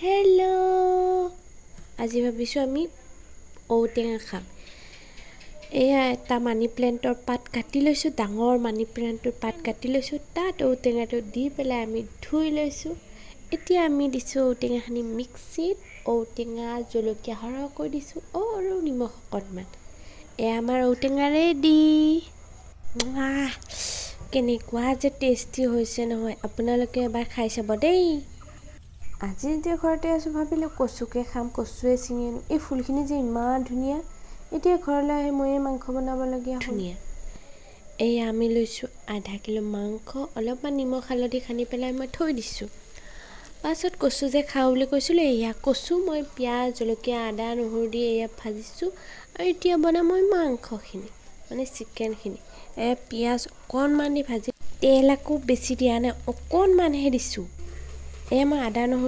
Hello', আজি ভাবিছোঁ আমি ঔটেঙা খাম। এয়া এটা মানি প্লেণ্টৰ পাত কাটি লৈছোঁ, ডাঙৰ মানি প্লেণ্টটোৰ পাত কাটি লৈছোঁ। তাত ঔটেঙাটো দি পেলাই আমি ধুই লৈছোঁ। এতিয়া আমি দিছোঁ ঔটেঙাখিনি মিক্সিত। ঔটেঙা, জলকীয়া সৰহকৈ দিছোঁ আৰু নিমখ অকণমান। এয়া আমাৰ ঔটেঙা ৰেডি। কেনেকুৱা যে টেষ্টি হৈছে নহয়, আপোনালোকে এবাৰ খাই চাব দেই। আজি যেতিয়া ঘৰতে আছোঁ, ভাবিলোঁ কচুকে খাম, কচুৱে ছিঙি আনো। এই ফুলখিনি যে ইমান ধুনীয়া! এতিয়া ঘৰলৈ আহি ময়ে মাংস বনাবলগীয়া। ধুনীয়া। এয়া আমি লৈছোঁ আধা কিলো মাংস। অলপমান নিমখ হালধি সানি পেলাই মই থৈ দিছোঁ। পাছত কচু যে খাওঁ বুলি কৈছিলোঁ, এয়া কচু মই পিঁয়াজ, জলকীয়া, আদা, নহৰু দি এয়া ভাজিছোঁ। আৰু এতিয়া বনাম মই মাংসখিনি, মানে চিকেনখিনি। এয়া পিঁয়াজ অকণমান দি ভাজি, তেল আকৌ বেছি দিয়া নাই, অকণমানহে দিছোঁ। এয়া মই আদা নহৰু